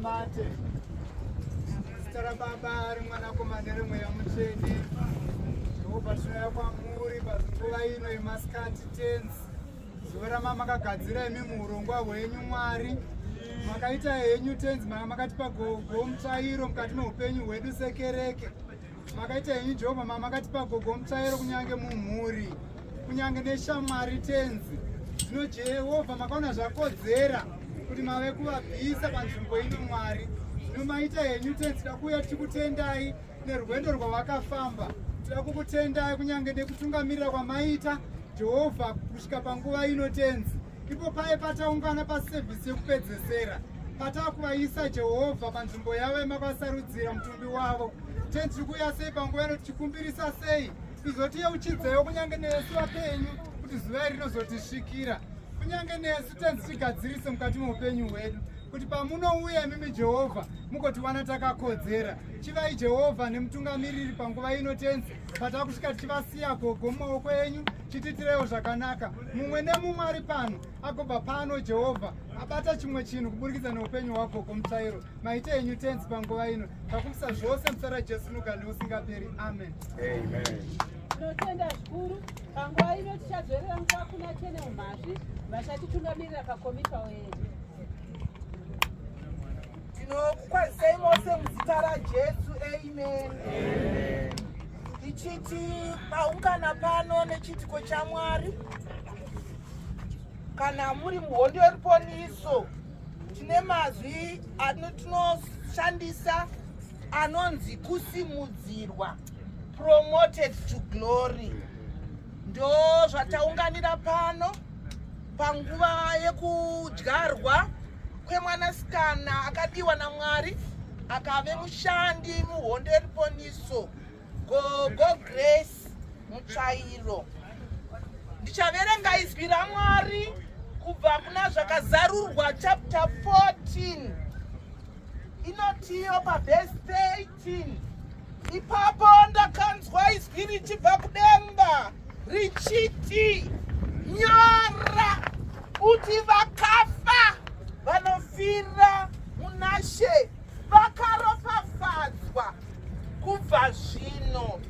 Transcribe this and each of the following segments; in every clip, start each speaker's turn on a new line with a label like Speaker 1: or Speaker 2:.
Speaker 1: Tinamate. Zita raBaba reMwanakomana nereMweya Mutsvene. Jehovha tinouya kwamuri panguva ino yemasikati tenzi. Zuva ramamakagadzira imi muurongwa hwenyu Mwari. Makaita henyu tenzi makatipa gogo mutsvairo mukati meupenyu hwedu sekereke. Makaita henyu Jehovha mamakatipa gogo mutsvairo kunyange mumhuri kunyange neshamwari tenzi. Zvino Jehovha makaona zvakodzera kuti mave kuvabvisa panzvimbo ino Mwari. Zvino maita henyu tenzi takuuya tichikutendai nerwendo rwavakafamba. Tida kukutendai kunyange nekutungamirira kwamaita Jehovha kusvika panguva ino tenzi. Ipo paye pataungana pasevhisi yekupedzesera patakuvaisa Jehovha panzvimbo yavo yamakasarudzira mutumbi wavo. Tenzi tiri kuuya sei panguva ino tichikumbirisa sei izotiyeuchidzewo kunyange nesu vapenyu kuti zuva iri rinozotisvikira kunyange nesu tenzi tigadzirise mukati meupenyu hwedu kuti pamunouya imimi Jehovha mugotiwana takakodzera. Chivai Jehovha nemutungamiriri panguva ino tenzi patakusvika tichivasiya gogo mumaoko enyu chitiitirewo zvakanaka mumwe nemumwe ari pano agobva pano Jehovha abata chimwe chinhu kuburikidza neupenyu hwagogo mutsvairo maite enyu tenzi panguva ino takumbisa zvose muzita raJesu nogara neusingaperi amen.
Speaker 2: Amen.
Speaker 3: Tinotenda zvikuru. Panguva ino tichadzorera nguva kuna Channel Mhasvi vachatitungamirira pakomitawo yedu.
Speaker 4: Tinokukwazisai mose muzita raJesu, amen. Tichiti paungana pano nechiitiko chaMwari, kana muri muhondo yeruponiso, tine mazwi atinoshandisa anonzi kusimudzirwa, promoted to glory. Ndo zvataunganira pano panguva yekudyarwa kwemwanasikana akadiwa naMwari akave mushandi muhondo yeruponiso, Gogo Grace Mutsvairo. Ndichaverenga izwi raMwari kubva kuna Zvakazarurwa chapter 14 inotiyo pavhesi 13. Ipapo ndakanzwa izwi richibva kudenga richiti, nyora uti vakafa vanofira munaShe vakaropafadzwa kubva zvino.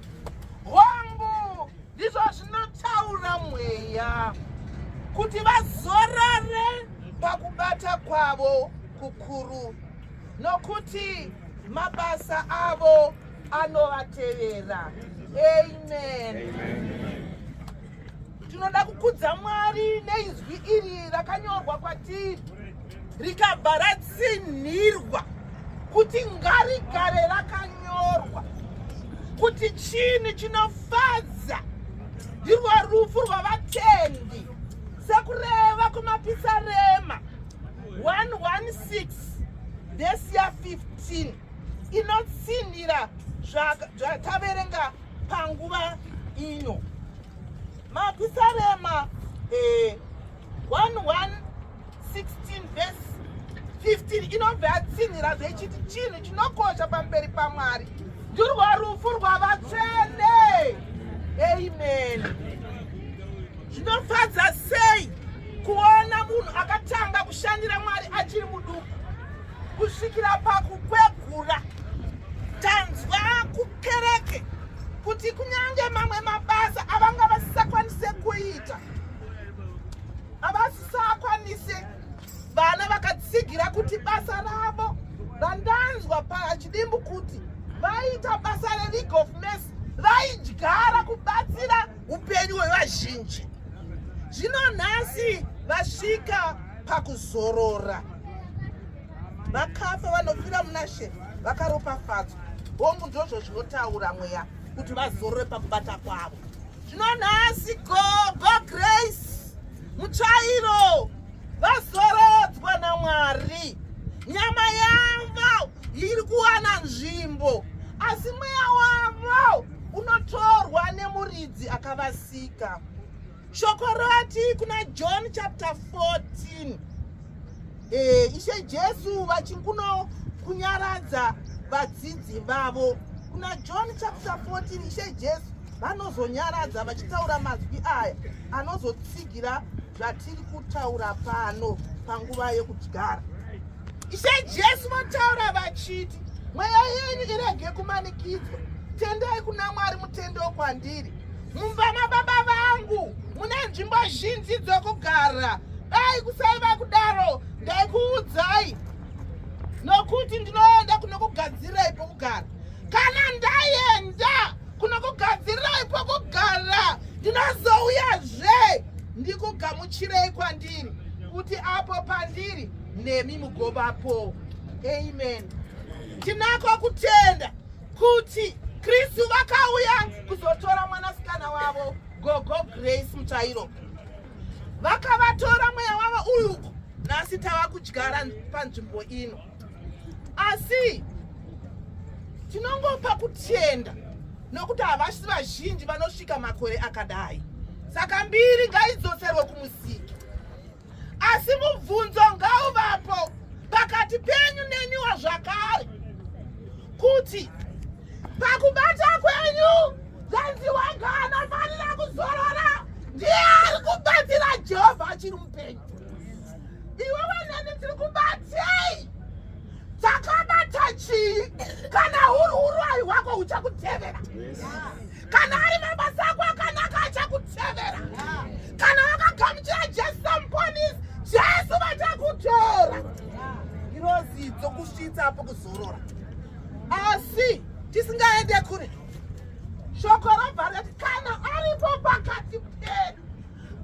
Speaker 4: Hongu, ndizvo zvinotaura Mweya, kuti vazorore pakubata kwavo kukuru, nokuti mabasa avo anovatevera. Amen. Amen. Tinoda kukudza Mwari neizwi iri rakanyorwa kwatiri rikabva ratsinhirwa kuti ngarigare rakanyorwa kuti chinhu chinofadza ndirwo rufu rwavatendi sekureva kumapisarema 116 vhesi ya 15 inotsinhira zvataverenga panguva ino. Mapisarema 1116 vhesi 15 inobva yatsinhira zveichiti chinhu chinokosha pamberi paMwari ndirwo rufu rwavatsvene. Amen. Zvinofadza sei kuona munhu akatanga kushandira Mwari achiri muduku kusvikira pakukwegura. Tanzwa kukereke kuti kunyange mamwe mabasa avanga vasisakwanise kuita, avasisakwanise, vana vakatsigira kuti basa ravo randanzwa pachidimbu kuti vaiita basa reLeague of Mercy, vaidyara kubatsira upenyu hwevazhinji. Zvino nhasi vasvika pakuzorora. Vakafa vanofira munaShe vakaropafadzwa. Hongu, ndozvo zvinotaura Mweya kuti vazorore pakubata kwavo. Zvino nhasi Gogo Grace Mutsvairo vazorodzwa naMwari. Nyama yavo iri kuwana nzvimbo, asi mweya wavo unotorwa nemuridzi akavasika. Shoko rati kuna John chapter 14, Ishe Jesu vachinguno kunyaradza vadzidzi vavo. Kuna John chapter 14 Ishe Jesu vanozonyaradza vachitaura mazwi aya anozotsigira zvatiri kutaura pano panguva yekudyara. Ishe Jesu votaura vachiti, mweya yenyu irege kumanikidzwa, tendai kuna Mwari mutendewo kwandiri. Mumba mababa vangu mune nzvimbo zhinji dzokugara, dai kusaiva kudaro ndaikuudzai, nokuti ndinoenda kunokugadzirai pokugara. Kana ndaenda kunokugadzirirai pokugara, ndinozouyazve ndikugamuchirei kwandiri, kuti apo pandiri nemi mugovapo. Amen. Tinako kutenda kuti Kristu vakauya kuzotora mwanasikana wavo Gogo Grace Mutsvairo, vakavatora mweya wavo uyuko. Nhasi tava kudyara panzvimbo ino, asi tinongopa kutenda nokuti havasi vazhinji vanosvika makore akadai, saka mbiri ngaidzoserwe kumusiki. Asi mubvunzo ngauvapo pakati penyu neniwo zvakare, kuti pakubata kwenyu zvanzi wega anofanira kuzorora ndiye ari kubatsira Jehovha achiri mupenyu. Iwewe neni tiri kubatei? Takabata chii? Kana huri urwayi hwako huchakutevera, kana ari mabasa ako akanaka achakutevera, kana wakagamuchira Jesu samuponisi, Jesu vachakutora. Ngirozi dzokusvitsa pokuzorora. Asi tisingaende kure, shoko robva rati kana aripo pakati pedu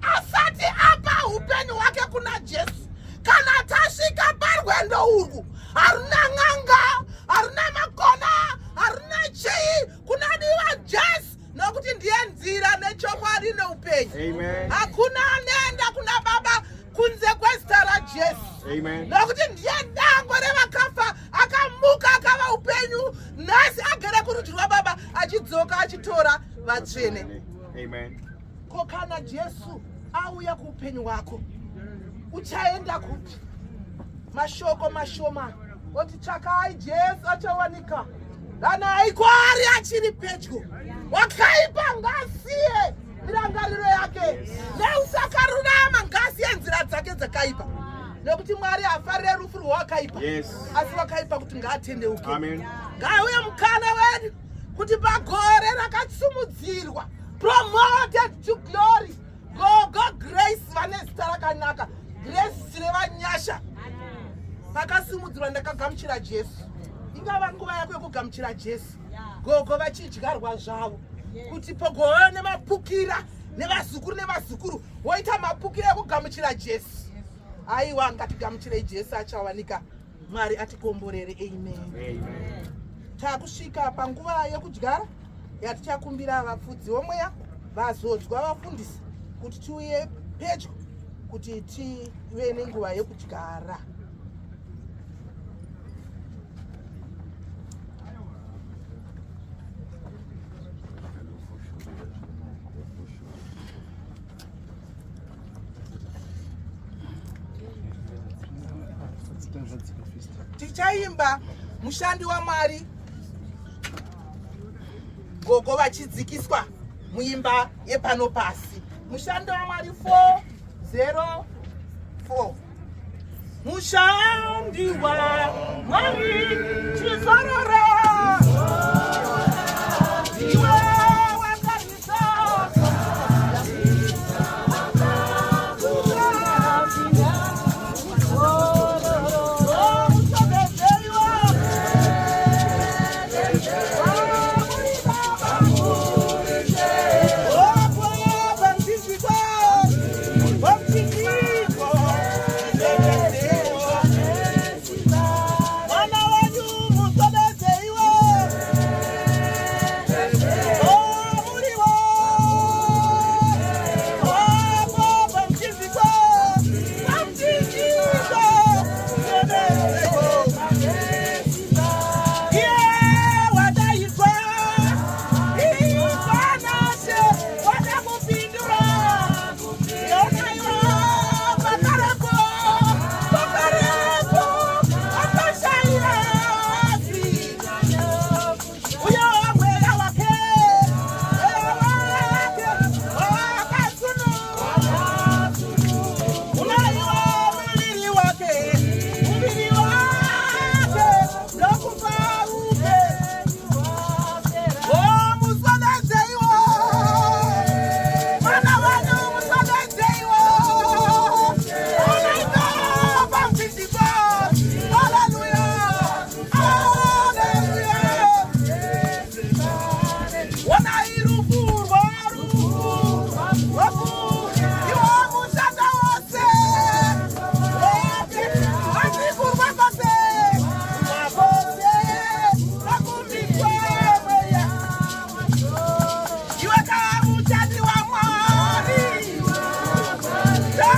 Speaker 4: asati apa upenyu hwake kuna Jesu, kana tasvika parwendo urwu, haruna n'anga, haruna makona, haruna chii, kunadiwa Jesu, nokuti ndiye nzira nechokwadi neupenyu. Hakuna anoenda kuna Baba kunze kwezita raJesu, nokuti ndiye dangwe revakafa, akamuka akava upenyu, nhasi agere kurudyi rwaBaba achidzoka achitora vatsvene. Ko kana Jesu auya kuupenyu hwako, uchaenda kupi? Mashoko mashoma oti tsvakai Jesu achawanika, danai kwaari achiri pedyo. Wakaipa ngasiye mirangariro yake, neusakarurama ngasiye nzira dzake dzakaipa, nekuti Mwari hafarire rufu rwewakaipa, asi wakaipa kuti ngaatendeuke. Ngauye mukana wedu kuti pagore rakasumudzirwa, promoted to glory, Gogo Grace vane zita rakanaka, Grace chireva nyasha. Pakasimudzirwa ndakagamuchira Jesu. Ingava nguva yako yekugamuchira Jesu. Gogo vachidyarwa zvavo kuti pogova nemapukira nevazukuru nevazukuru, woita mapukira ekugamuchira Jesu. Aiwa, ngatigamuchirei Jesu, achawanika. Mwari atikomborere. Amen, amen. Takusvika panguva yekudyara yatichakumbira vapfudzi vomweya vazodzwa vafundisi kuti tiuye pedyo kuti tive nenguva yekudyara. Tichaimba mushandi waMwari gogo vachidzikiswa muimba yepano pasi. Mushandi waMwari 404. Mushandi waMwari chizorora, iwe wakarisa. Mwana wenyu.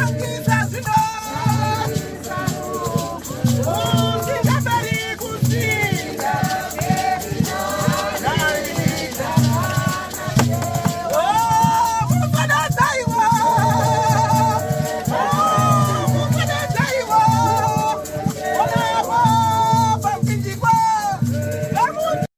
Speaker 4: Mutongi.